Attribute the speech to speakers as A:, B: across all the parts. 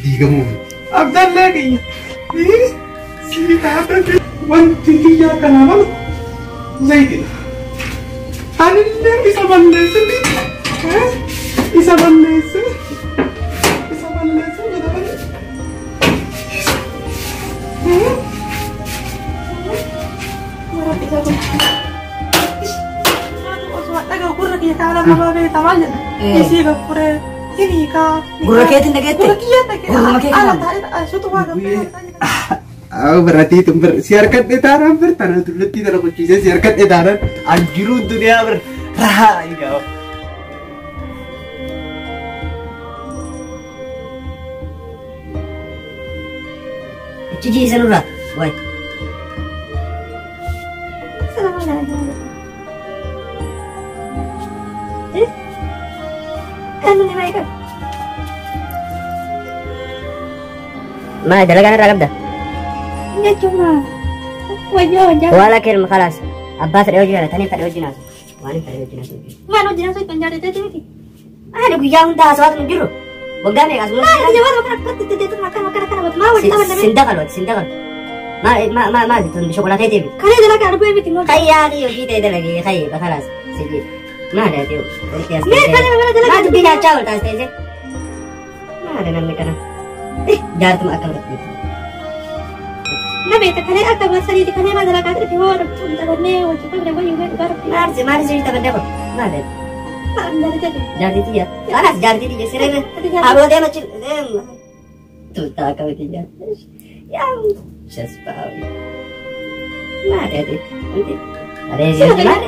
A: Diigamuu. Abdallee kiyya. Sii taate wanti kiyya kana malu zayitidha. Anillee isa balleessiti. Isa balleesse. Isa balleesse jedhamani.
B: Gurra keetiin dhageette? Gurruma kee kanaan?
A: Berarti itu ber si harkat taran ber tanah dulatti tana kuncinya si harkat taran anjiru dunia ber raha enggak.
B: Cici sanurra wai. Ma dalagaan irraa qabda?
C: Jechuudha. Wajjaa wajjaa.
B: Wala kelma khalaas. Abbaa fedhe hojii tanii fedhe hojii naasu. Waan fedhe hojii naasu.
C: Maal hojii naasu kan jaalatee miti.
B: Ani guyyaa hunda haasawaa hin jiru. Waggaa meeqa asuma.
C: Maal hojii waan akkana akkatti itti deetu akkana akkana akkana maa wajjii taphanna.
B: Sin daqalu ati sin daqalu. Ma ma ma tun shokolaataa deebi.
C: Kalee dalagaa arguu miti moo.
B: Khayyaati hojii ta'e dalagee khayyi bakhalaas sijii. Maal ati wanti as.
C: Mee kalee mana dalagaa.
B: Maal dubbii nyaachaa oolta as teessee. Maal namni kana. Jaartuma akka biratti.
C: Nabe kalee akka basariiti kalee maal dalagaa ta'e hoo taphannee wajjii taphannee wajjii dhugaa rabbi.
B: Maal maal sirrii taphannee kun maal
C: Maal
B: Jaartii tiyya. Anas jaartii tiyya siree. Aboo deema chi deema. Tuuta akkamitti jaartii. Yaa shasbaawi. Maal ati wanti aree si maal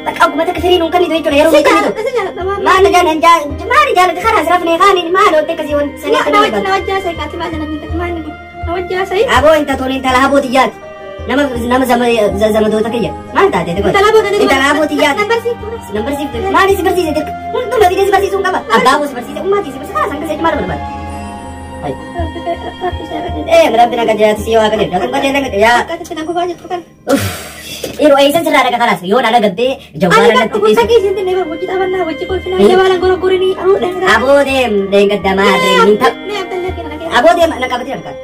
B: bakka akkuma takka sirrii nuun kennitu jechuudha yeroo nuun kennitu. Maal jaan maal jaalati karaa sirafnee kaaniin maal wanti akkasii wanti sanii akka nama Aboo inta tun intala haboo xiyyaati. Nama nama zamadoota kiyya. Maal taate ati Intala haboo xiyyaati. Nan barsiifte. Maali si barsiise dirqa? Hunduma fidee si barsiisuu hin qaba. Abbaa koo si barsiise, ummaatii si barsiise. Karaa san keessa maal barbaada? Rabbi na qajeelati si yoo akka jedhu. Akka qajeelan yaa. Yeroo eessan sirraa dhaqa kalaas yoo na gabbee jawwaara natti dhiisu. Aboo deem deeggaddamaa deem hin ta'u. Aboo deem na qabatin harkaan.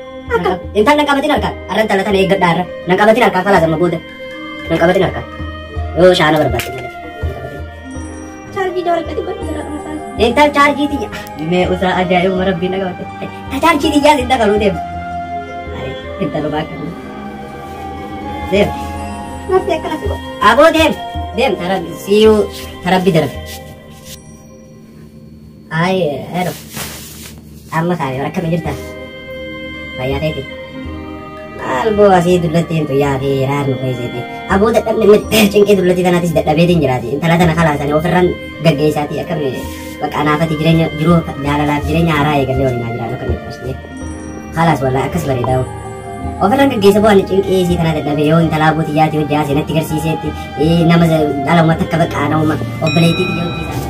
B: Intal na qabatin harkaan. Arran tala tana eeggadha arra. Na qabatin harkaan kalaas amma booda. Na qabatin harkaan. Yoo shaana barbaadde malee. Intal chaarjii tiyya. Mee usaa ajaa'ibuma rabbiin na qabate. Ta chaarjii tiyyaa sin dabaluu deem. Intaluma akkana. Deem. Aboo deem. Deem tarabbi siiyuu tarabbi darbe. Ay, ero. Amma kaayoo akkami jirta? Fayyaa keeti. Maal boo asii dullatti hin tuyyaa fi raarnu keesseeti. Aboo dadhabne miti cinqii dullatti tanaatis dadhabeetiin jiraati. Intala tana kalaasanii ofirraan gaggeessaati akkami bakka anaafati jireenya jiruu jaalalaaf jireenya haaraa eegallee waliin haa jiraannu akkami asii. Kalaas wallaahi akkas bareedaa. Ofirraan gaggeessa bu'aan cinqii isii tana dadhabe yoo intala abbootii yaati hojii haasee natti garsiiseetti nama dhala takka bakka anuma obboleettii xiyya hojii isaa.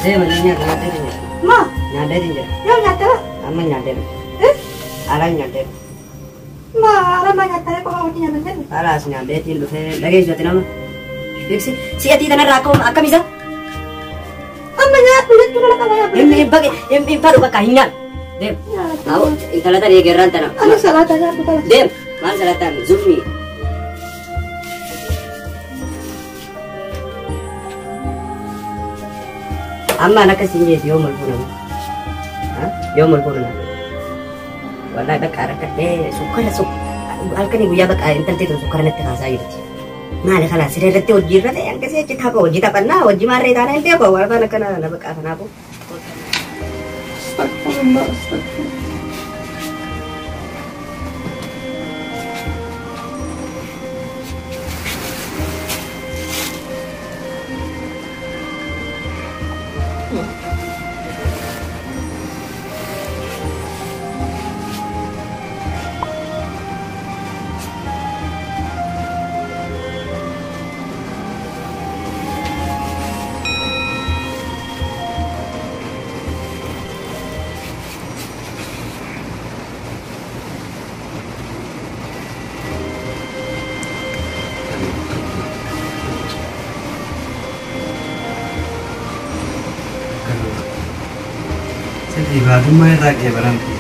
B: Deema nyaadhee jira.
C: Ma?
B: Nyaadhee jira.
C: Yoo nyaattee?
B: Amma nyaadhee. Alaan nyaadhee.
C: Ma alama nyaattee qofa wajjin nyaatan jenne?
B: Alaas nyaadheetiin dhufee dhageessu ati nama. Fiksi si'atii tanarraa akkam isa?
C: Amma nyaadhu jechuun ala qaba yaa.
B: Hin baqe hin fadhu bakka hin nyaadhu. Deem. Awo intala tan eegerraan tana.
C: Ani salaata nyaadhu qaba.
B: Deem. Maal salaataan zulmii. Amma an akkas hin jeetu yoo mal fuunama. Yoo mal fuunama. Wallahi bakka rakkadhee sukkara halkanii guyyaa bakka intaltee tun sukkara natti kaasaa jirti. Maali kana siree irratti hojii irra ta'e akkasii achi tapha hojii taphannaa hojii maarree taanaa hin beeku waan akkana na bakka kanaafuu.
A: Astaghfirullah, astaghfirullah.
D: Ibaadummaa irraa qeebalamti.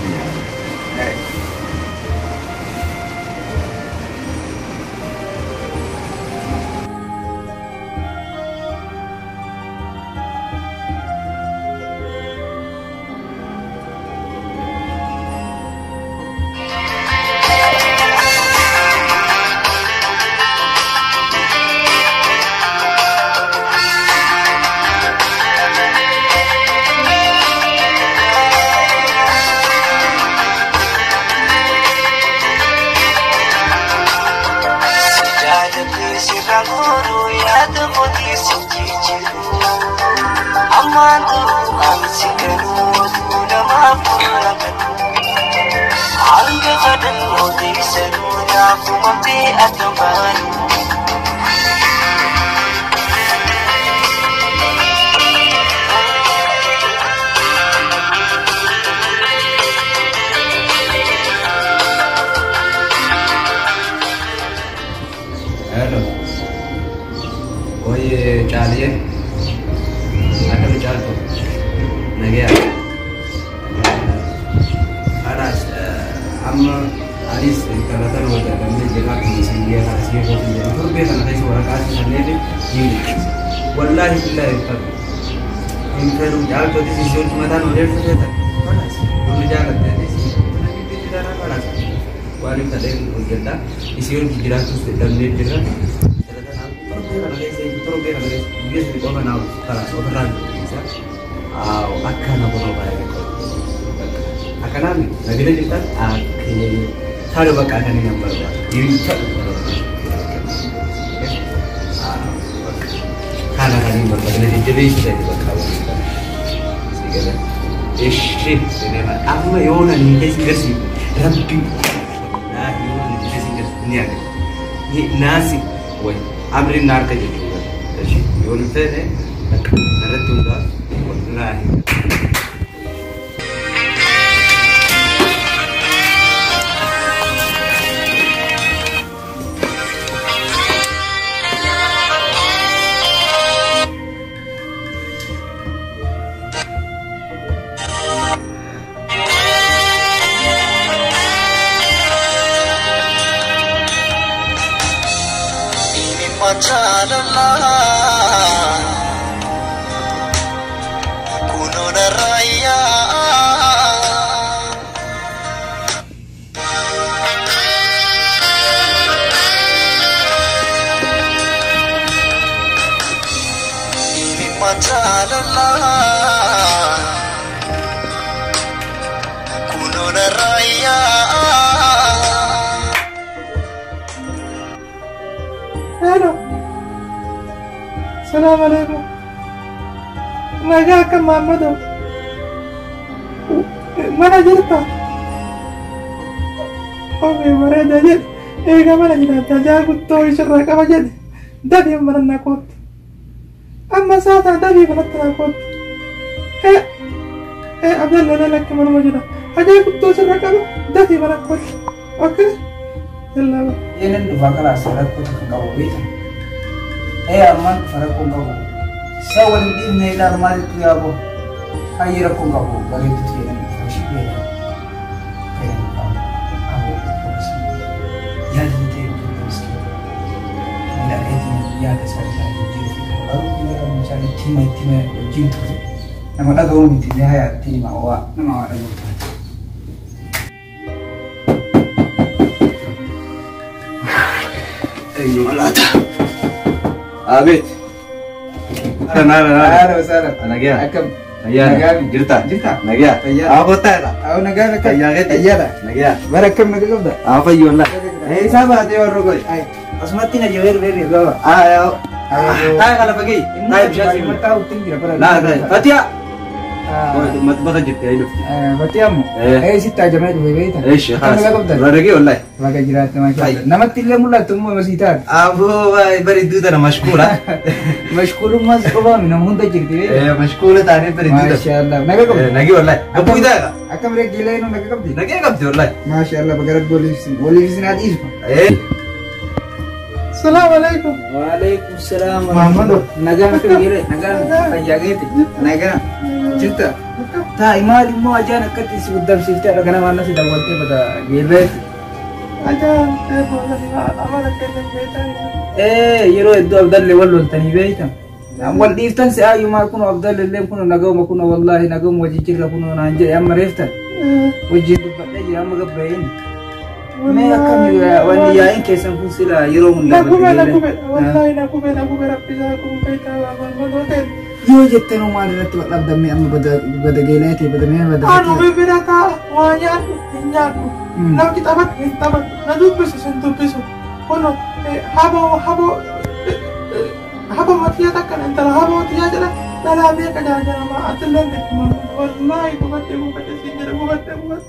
D: Hello. Oye, Charlie. Akkam caaltu? Nagaya. Khalas, amma anis intala tan wal argamnee jirra akkuma isin gee haasii irratti jedhu torbee kana keessa waraqaa asii sanneef ni milkeessa. Wallaahi billaahi hin fedhu. Hin fedhu caaltootis isii hojii mataan ol eertu feetan. Khalas, namni jaalatteetis mana gidduu jiraata khalas. Waan hin fedheen hojjedha. Isii hojii jiraatus dadhabnee jirra. Torbee kana keessa torbee kana keessa guyyaa sadii qofa naaf khalas ofirraa milkeessa. Akkana kunoo baay'ee akkanaan nagina jirtan akkee bakka kan hin barbaadu. Hin ta'u kana kan hin barbaadu. Na jajjabeessu ta'e bakka waliin si gala. Ishi amma yoona hin keessa garsiifu rabbi wallaahi yoona hin keessa garsiifu ni agarra. Naasi wayi amri na harka jechuudha. Ishi yoona ta'e bakka narratti hundaa wallaahi.
A: Hello. Salam alaikum. Nagaa akka Mahammadu. Mana jirta? Ofi bareeda jedhe. Eega mana jiraata jaa guttoo isirraa qaba jedhe. Dafii mana na kootti. Amma saataa dafii manatti na kootti. Abdallah lakki manuma jira. Ajaa guttoo isirraa qaba dafii mana kootti. Okay? Yallaa.
E: Yeenan dhufa kalaas rakkoo tokko qabu beekta. Ammaan dhufa rakkoo qabu. Isa waliin dhiibne ilaalu maalittu yaaboo. Hayyee rakkoo qabu bareeddutu yeenan dhufa ishii beekta. Fayyaan qabu. Aboo yaada ta'e miskiin. Miidhagaatiin yaada isaa ilaalee jiru fi garuu biyya mucaan itti hima itti hima wajjin turte. Nama dhaga'uu miti mi'a itti hima waa nama waa dhaga'u taate.
D: Laata. Abeet. Ahlan ahlan.
E: Ahlan wasahlan.
D: Nagaya.
E: Akkam.
D: Fayyaa jirta?
E: Jirta?
D: Nagaa.
E: Fayyaa.
D: Haa kottaa.
E: Awo nagaa nakka.
D: Fayyaa keeti?
E: Fayyaadha.
D: Nagaa.
E: Bara akkam naga qabda?
D: Haa fayyoon laa. Isaa baatee warra goy.
E: Ay, asumatti na jawee dhufee baba.
D: Haa yaa. Taa kana fagee. Taa bishaan si.
E: Mataa uttiin jira bara.
D: Laa taa. Fatiyaa. Matbaxa jirti ayi dhufti.
E: Fatiyaa ammoo. Sitti ajamee dhufe beekta.
D: Eeshi
E: Akkam nagaa qabda?
D: Rarragee wallahi.
E: Baga jiraatte maashaa. Namatti illee mul'attu immoo masii taate.
D: Aboo bareedduu tana mashkuula.
E: Mashkuulummaas qofaami nama hunda jirti beekta.
D: Mashkuula taanee bareedduu tana.
E: Maashaallah. Nagaa qabda?
D: Nagee wallahi. Gabbuu itaadha.
E: Akkam reeggiilee nu nagaa qabdi?
D: Nagee qabdi wallahi.
E: Maashaallah baga rabbi waliif isin haa dhiisu.
A: Salaam alaikum.
E: Waalaikum salaam.
A: Muhammadu.
E: Nagaa akka gire nagaa fayyaa keeti nagaa jirta. Taa'i maal immoo ajaan akkatti si guddamsiiftee dha kana waan si dawwaltee bada geelleeti.
A: Ajaan amala kennan beektaa.
E: Yeroo hedduu Abdallee wal loltanii beektan. Wal dhiiftan si ayyumaa kun Abdallee illee kun nagawuma kun wallaahi nagawuma wajji jirra kun naan jedhe amma reeftan. Wajjin dubbadhee jira amma gabbaa'een. Mee akkam wanni yaa'iin keessan kun sila yeroo hundaa
A: Nagube nagube wallahi nagube nagube rabbisaa kun beektaa Muhammadu kenna.
E: Yoo jettan maal irratti wal dhabdamme amma bada geeleeti bada mee bada
A: Anu bira taa'a waa nyaadhu hin nyaadhu. Namni taphatu hin taphatu. Na dubbisu hin dubbisu. Kun haboo haboo haboo matiyaa takka intala haboo tiyaa jedha dhalaa meeqa jaajarama atillee wallahi gubadhe gubadhe siin jedha gubadhe gubadhe.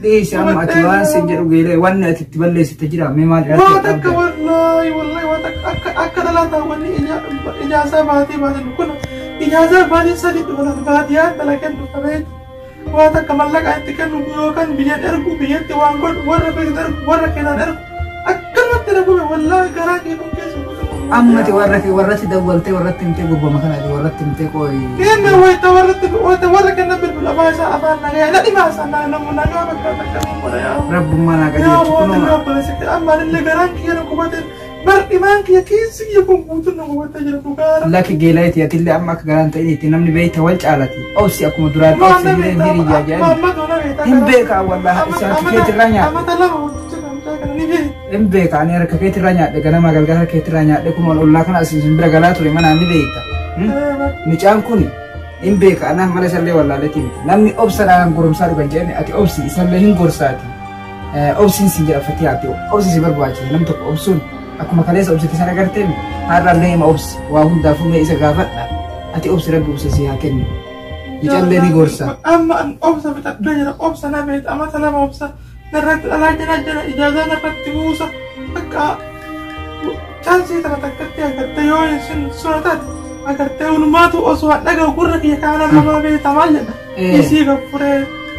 E: Dhiisi amma ati waan siin jedhu geelee wanni ati itti balleessite jira mee maal irratti
A: Waa
E: wal
A: takka
E: dhabde?
A: Wallahi wallahi waa takka akka akka dhalaa taawwanni ijaasaa baatii baatin kun ijaasaa baatii sadi dhufuudhaan baadiyyaa dhala kennu qabeeti. Waa takka mallaqa itti kennu yookaan biyyan ergu biyyatti waan godhu warra beektu ergu warra kennan ergu akkanumatti na gube wallahi garaa kee kun keessa
E: Amma ati warra kee warratti dawwaltee warratti himtee gurbama kana ati warratti himtee qooyi.
A: Kenna wayita warratti wayita warra kenna bilbila afaan isaa afaan nagaa na dhibaa isaa namu nagaa bakka takka ni godha yaa.
E: Rabbummaa naa
A: Yaa
E: qajeelchu
A: mootii
E: kunuma.
A: obboleessitti ammallee garaan kiyya na gubate bar dhimaan kiyya keessi kiyya kun guutuun na gubatee jira dhugaara.
E: Lakki geeleeti atillee amma akka garaan ta'in itti namni beekta wal caalati. Obsi akkuma duraan obsi hireen hiriyyaa jedhani.
A: Maammadoo na beektaa.
E: Hin beekaa wallahi isaan keetirraa nyaadhe.
A: Amata lama wajjin namtaa kana ni beekta.
E: Hin beeka ani harka keetirraa nyaadhe ganama galgala harka keetirraa nyaadhe kun wal ollaa kana asiin bira galaa ture manaan ni beekta. Mucaan kun hin beeka anaaf mala isallee wallaaleetii miti. Namni obsadhaan goromsaa dhugan jedhani ati obsi isallee hin gorsaati. Obsiin sin jedha fatii ati obsi si barbaachisa nam tokko obsuun akkuma kaleessa obsite sana agartee har'allee hima obsi waa hundaafuu mee isa gaafadha ati obsi rabbi obsa si haa kennu. Mucaallee ni gorsa.
A: Amma an obsa bitadhee jira obsa na beekta amata lama obsa narratti dhalaa jira jira ijaazaa narratti buusa akka chaansii tana takkatti agartee yoo isin sura taate agartee walumaatu osoo an dhagahu gurra kiyya kaana namaa beekta maal jedha isii gaffuree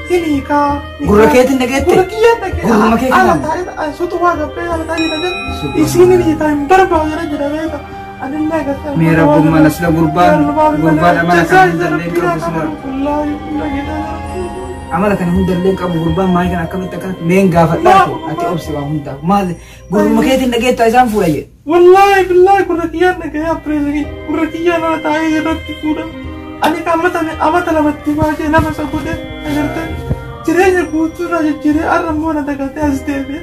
A: hin hiikaa.
E: Gurra keetiin dhageette?
A: Gurra kiyyaan dhagee.
E: Gurruma kee
A: Ala
E: kanaan?
A: taa'ee sutu waa gabbee ala taa'ee jira jira isiin hin hiikaa hin barbaadu jira jira beekta. Anillee agartee.
E: Mee rabbummaan asla gurbaan gurbaan amala kana hundallee qabu sila amala kana hundallee qabu gurbaan maal kana akkamitti akkana meen gaafadhaa ati obsi waa hundaaf maal gurruma keetiin dhageettaa isaan fuudha jedhe.
A: Wallahi billahi gurra kiyyaan dhagee abbireesanii gurra kiyyaan ala taa'ee irratti fuudha. Ani kan amata lamatti baasee nama isa godhe agartee jireenya guutuu irraa jijjiiree har'a immoo na dagatee as deebi'e.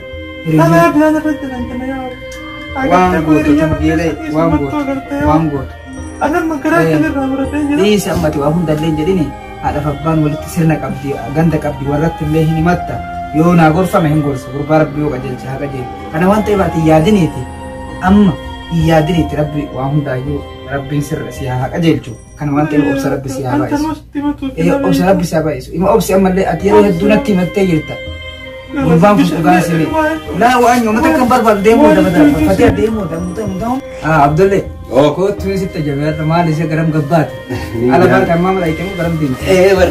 A: Dhalaa biraan irra jiran kana yaa.
E: Waan gootu tan geelee waan gootu waan gootu.
A: Anamma garaa kanarraa muratee jira.
E: Dhiisi ammati waa hundallee hin jedhini haadhaaf abbaan walitti sirna qabdi ganda qabdi warratti illee hin himatta yoo naa gorfame hin gorsa gurbaa rabbi yoo qajeelche haa qajeelu. Kana waan ta'eef ati yaadiniiti amma hin yaadiniiti rabbi waa hundaayyuu rabbiin sirra si haa qajeelchu kana waan ta'eef obsa rabbi si haa baay'isu. Obsa rabbi si haa baay'isu. Ima obsi ammallee ati yeroo hedduu natti himattee jirta. Gurbaan kun dhugaa si beeku. Laa waan yoomata kan barbaadu deemuu dabata fatee deemuu dabata. Abdullee. Kootu sitti jabeerra maal ishee garam gabbaate. Ala barka amma mala itemu garam deemte.
D: Bar.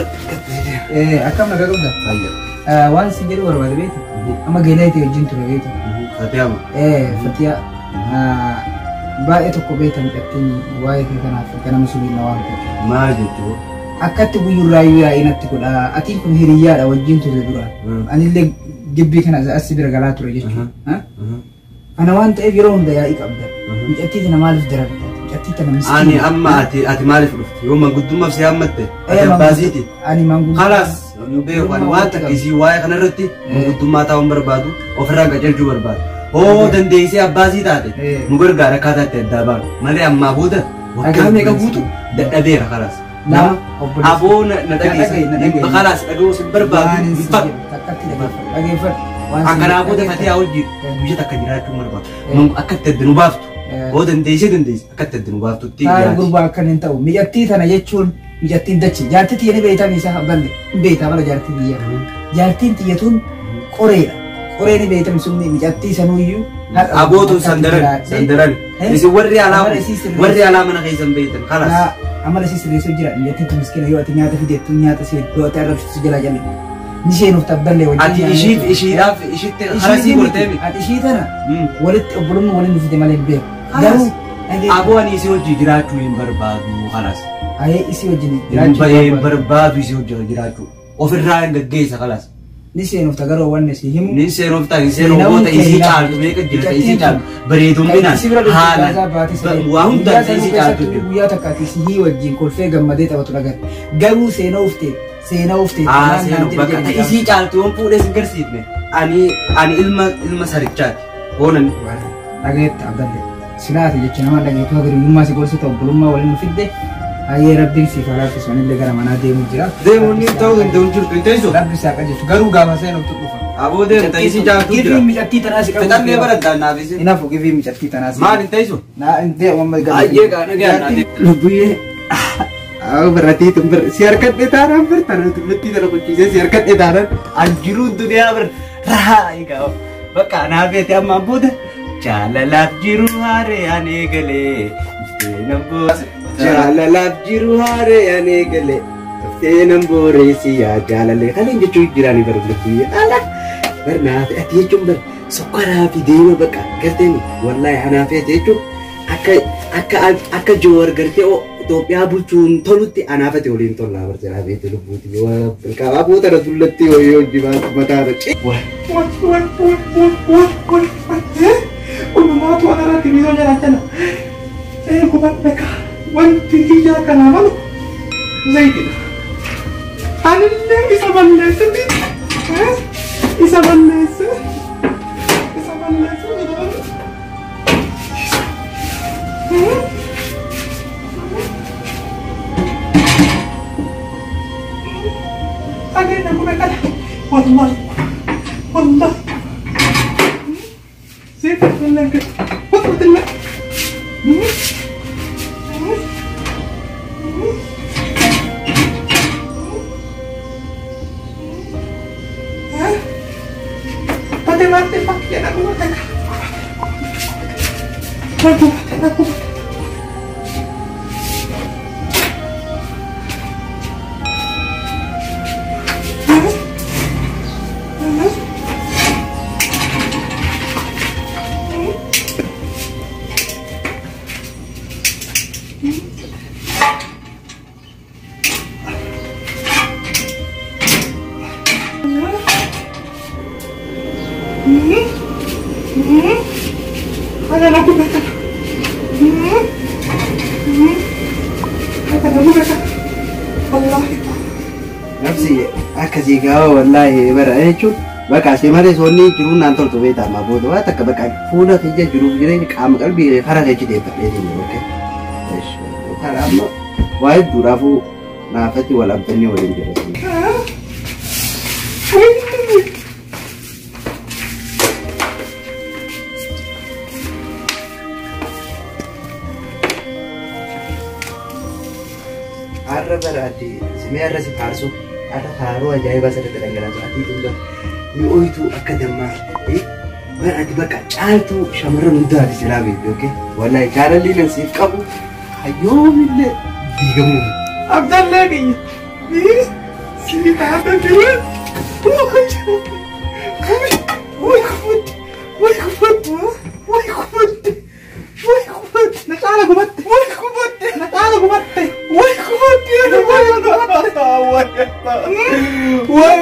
E: Akkam nagaa qabda?
D: Fayyaa.
E: Waan si jedhu barbaade beektu. Amma geeleeti wajjin ture beektu.
D: Fatiyaama.
E: Fatiyaa baay'ee tokko beektan midhattiin waa'ee kee kanaaf ganama subiina waan ta'eef.
D: Maal jechuun?
E: Akkatti guyyurraayyuu yaa'ii natti godha. Atiin kun hiriyyaadha wajjin ture dura. Anillee gibbii kana as bira galaa ture jechuudha. Kana waan ta'eef yeroo hunda yaa'ii qabda. Mucattii tana maaliif darabta? Mucattii tana miskiina.
D: Ani amma ati maaliif dhufte? Yoo manguddummaaf si hammatte ati abbaasiiti.
E: Ani manguddummaa.
D: Kalaas nu beeku ani waan takka isii waa'ee kanarratti manguddummaa taa'uun barbaadu ofirraa qajeelchuu barbaadu. Hoo dandeessee abbaasii taate nu gargaara akkaataa itti addaa baanu malee ammaa booda waggaa meeqa guutu dadhabeera kalaas. Nama aboo na dhageessa. Kalaas dhaga'uu sin barbaadu.
E: Takkatti dhageeffadhu.
D: Akkanaa booda fatee hojii biyya takka jiraachuu barbaadu. Akka itti adda nu baaftu. Boo dandeessee dandeesse akka itti adda nu baaftutti.
E: Taa'ee gurbaa akkan hin ta'u. Miidhagtii tana jechuun miidhagtiin dachi. Jaartii tiyya ni beektaa isaa abballe. Hin beektaa mala jaartii tiyya. Jaartiin tiyya tun qoreedha. Qoree ni beektan sun miidhagtii sanuyyuu.
D: Abootu sandaran sandaran. Isin warri alaa mana keessan beektan kalaas.
E: Amala si sirreessuu jira. Miidhagtiin tun miskiina yoo ati nyaata fideettu nyaata si yoo ati arrabsitu jalaa jalli. Ni seenuuf tabballee wajjin.
D: Ati ishiif ishiidhaaf ishitti harasii gortee mi?
E: Ati ishii tana walitti obbolummaa waliin dhufte malee hin beeku. Garuu
D: aboo ani isii hojii jiraachuu hin barbaadu kalaas.
E: Ayee isii wajjin jiraachuu
D: hin barbaadu isii hojii jiraachuu. Ofirraa hin gaggeessa kalaas.
E: Ni seenuuf tagaroo wanni si himu.
D: Ni seenuuf ta'a ni seenuuf goota isii caaltu meeqa jira isii caaltu bareedumminaan haalaan waa hundaan isii caaltu jira.
E: Guyyaa takka ati sihii wajjin kolfee gammadee taphatu dhagar. Garuu seenuuf ta'e seenuuf ta'e.
D: Haa seenuuf bakka isii caaltu yoon fuudhee sin garsiifne ani ilma sarichaati. Hoonan.
E: Dhageetta abdalle silaati jecha nama dhageettu haga hiyyummaa si gorsite obbolummaa waliin nu fidde. Ayyee rabbiin siif halaaffisu anillee gara manaa deemu jira.
D: Deemuun ni ta'uu danda'u jirtu hin teessu.
E: Rabbi isaa qajeelchu garuu gaafa seenuuf dhufa.
D: Aboo deemu ta'isii jaartuu jira.
E: Gifii micattii tanaa si qabu.
D: Fixannee barattaan naaf isin.
E: Inafu gifii micattii tanaa si.
D: Maal hin teessu?
E: Naa hin deemu amma gara.
D: Ayyee gaana gaana. Lubbuyyee. Awo baratii tun bir si harkadhe taanaan bir tana tullutti tana kuchiisee si harkadhe taanaan an jiruun duniyaa bir rahaa egaa bakka anaa beete ammaan booda jaalalaaf jiru haaree an eegalee ifteenan booda. Jaalalaaf jiru haaree an eegalee ifteenan booreessi yaa jaalalee kan jechuun jiraanii bara lubbuyyee ala bar naaf ati jechuun bar sukkaraa fi deema bakka garteen wallaahi anaaf ati jechuun akka akka akka joowar gartee Itoophiyaa bulchuun tolutti anaafate waliin tollaa barjaa beekte lubbuuti yoo qaabaa boota na dullatti yoo hojii mataa irra cee.
A: Uumaatu anarratti viidiyoo jala jala. Eeguma dhagaa wanti kiyyaa kanaa malu zayitidha. Anillee isa balleessetti isa balleesse isa balleesse isa balleesse. Akhirnya aku makan. Wallah, wallah. Sip, wallah, wallah. Mati mati pakaian aku makan. Aku makan, aku makan.
D: Nafsi akkasii gaafa wallaahi bara jechuun bakka asii malee soonni jiruun naan toltu beektaa ammaa booda waan takka bakka fuula kiyya jiruuf jireenya qaama qalbii karaa keechi deeffadhee jiru okkee. Karaa amma waa hedduudhaafuu naafatti wal abdannee waliin jira. Har'a baraatti simee har'a si faarsu har'a faaruu ajaa'ibaa sirriitti dhangalaasu ati dhugda mi'ooytuu akka dammaa bara ati bakka caaltuu shamarran hundaati silaa beektu yookiin wallaahi jaalalli nan siif qabu hayyoomillee diigamuu.
A: Abdallee kiyya sii taate jiru way kubatte way kubatte way kubatte na caala gubatte way kubatte na caala gubatte way kubatte way kubatte way